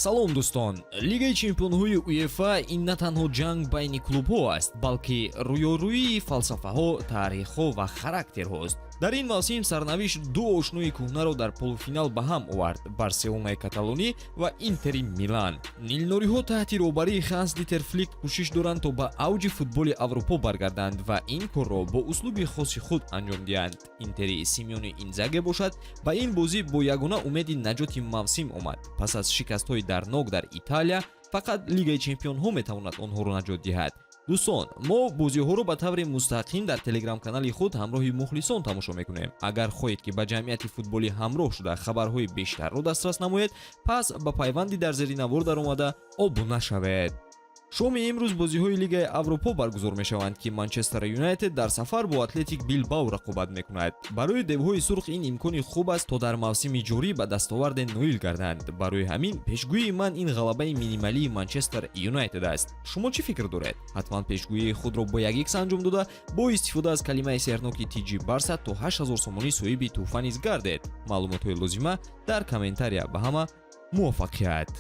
Салом, дӯстон! Лигаи чемпионҳои УЕФА ин на танҳо ҷанг байни клубҳо аст, балки рӯёрӯии фалсафаҳо, таърихҳо ва характерҳост. Дар ин мавсим сарнавишт ду ошнои кӯҳнаро дар полуфинал ба ҳам овард: Барселонаи каталонӣ ва Интери Милан. Нилнориҳо таҳти роҳбарии Ханс Дитер Флик кӯшиш доранд, то ба авҷи футболи Аврупо баргарданд ва ин корро бо услуби хоси худ анҷом диҳанд. Интери Симоне Инзаге бошад, ба ин бозӣ бо ягона умеди наҷоти мавсим омад. Пас аз шикастҳои дарднок дар Италия, фақат Лигаи чемпионҳо метавонад онҳоро наҷот диҳад. Дӯстон, мо бозиҳоро ба таври мустақим дар телеграм-канали худ ҳамроҳи мухлисон тамошо мекунем. Агар хоҳед, ки ба ҷамъияти футболӣ ҳамроҳ шуда, хабарҳои бештарро дастрас намоед, пас ба пайванди дар зери навор даромада обуна шавед. Шоми имрӯз бозиҳои Лигаи Аврупо баргузор мешаванд, ки Манчестер Юнайтед дар сафар бо Атлетик Билбао рақобат мекунад. Барои девҳои сурх ин имкони хуб аст, то дар мавсими ҷорӣ ба дастоварде ноил гарданд. Барои ҳамин пешгӯии ман ин ғалабаи минималии Манчестер Юнайтед аст. Шумо чӣ фикр доред? Ҳатман пешгӯии худро бо як икс анҷом дода, бо истифода аз калимаи серноки тиҷи Барса то 8000 сомонӣ соҳиби тӯҳфа низ гардед. Маълумотҳои лозима дар комментария. Ба ҳама муваффақият!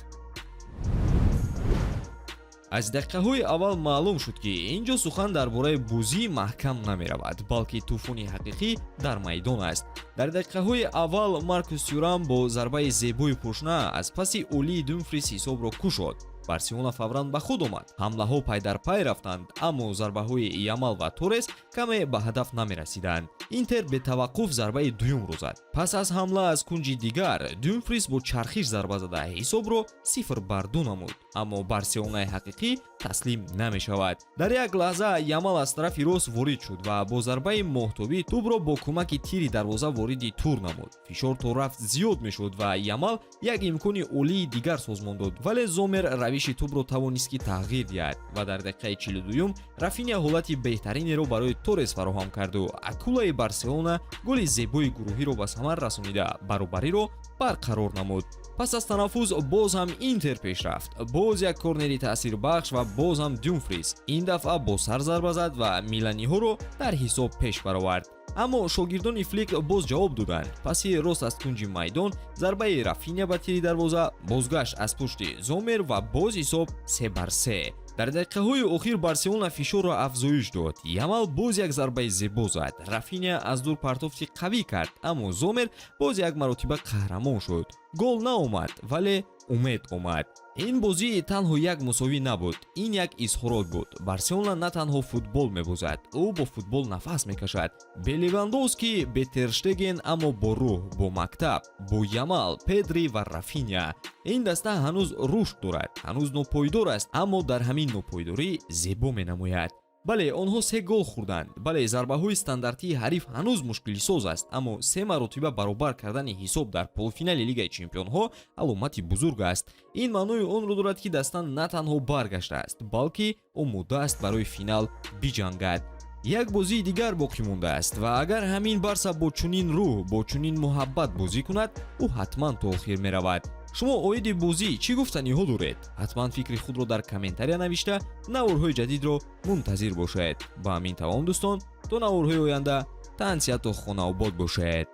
Аз дақиқаҳои аввал маълум шуд, ки ин ҷо сухан дар бораи бозии маҳкам намеравад, балки тӯфони ҳақиқӣ дар майдон аст. Дар дақиқаҳои аввал Маркус Тюрам бо зарбаи зебои пошна аз паси олии Думфрис ҳисобро кушод. Барселона фавран ба худ омад. Ҳамлаҳо пайдарпай рафтанд, аммо зарбаҳои Ямал ва Торес каме ба ҳадаф намерасиданд. Интер бетаваққуф зарбаи дуюмро зад. Пас аз ҳамла аз кунҷи дигар Дюмфрис бо чархиш зарба зада, ҳисобро 0-2 намуд. Аммо Барселонаи ҳақиқӣ таслим намешавад. Дар як лаҳза Ямал аз тарафи рост ворид шуд ва бо зарбаи моҳтобӣ тӯбро бо кӯмаки тири дарвоза вориди тур намуд. Фишор то рафт зиёд мешуд ва Ямал як имкони олии дигар созмон дод, вале Зомер равиши тӯбро тавонист, ки тағйир диҳад. Ва дар дақиқаи 42-юм Рафиня ҳолати беҳтаринеро барои Торес фароҳам карду акулаи Барселона голи зебои гурӯҳиро ба самар расонида, баробариро барқарор намуд. Пас аз танаффус боз ҳам Интер пеш рафт. Боз як корнери таъсирбахш ва боз ҳам Дюмфрис. Ин дафъа бо сар зарба зад ва миланиҳоро дар ҳисоб пеш баровард. Аммо шогирдони Флик боз ҷавоб доданд. Паси рост аз кунҷи майдон, зарбаи Рафиня ба тири дарвоза, бозгашт аз пушти Зомер ва боз ҳисоб 3-3. Дар дақиқаҳои охир Барселона фишорро афзоиш дод. Ямал боз як зарбаи зебо зад, Рафиня аз дур партофти қавӣ кард, аммо Зомер боз як маротиба қаҳрамон шуд. Гол наомад, вале умед омад. Ин бозӣ танҳо як мусовӣ набуд, ин як изҳорот буд: Барселона на танҳо футбол мебозад, ӯ бо футбол нафас мекашад. Бе Левандовски, бе Терштеген, аммо бо рӯҳ, бо мактаб, бо Ямал, Педри ва Рафиня. Ин даста ҳанӯз рушд дорад, ҳанӯз нопойдор аст, аммо дар ҳамин нопойдорӣ зебо менамояд. Бале, онҳо се гол хӯрданд. Бале, зарбаҳои стандартии ҳариф ҳанӯз мушкилисоз аст, аммо се маротиба баробар кардани ҳисоб дар полуфинали Лигаи чемпионҳо аломати бузург аст. Ин маънои онро дорад, ки даста на танҳо баргаштааст, балки омода аст барои финал биҷангад. Як бозии дигар боқӣ мондааст ва агар ҳамин Барса бо чунин рӯҳ, бо чунин муҳаббат бозӣ кунад, ӯ ҳатман то охир меравад. Шумо оиди бозӣ чӣ гуфтаниҳо доред? Ҳатман фикри худро дар комментария навишта, наворҳои ҷадидро мунтазир бошед. Ба ҳамин тамом, дӯстон. То наворҳои оянда тансиҳату хонаобод бошед.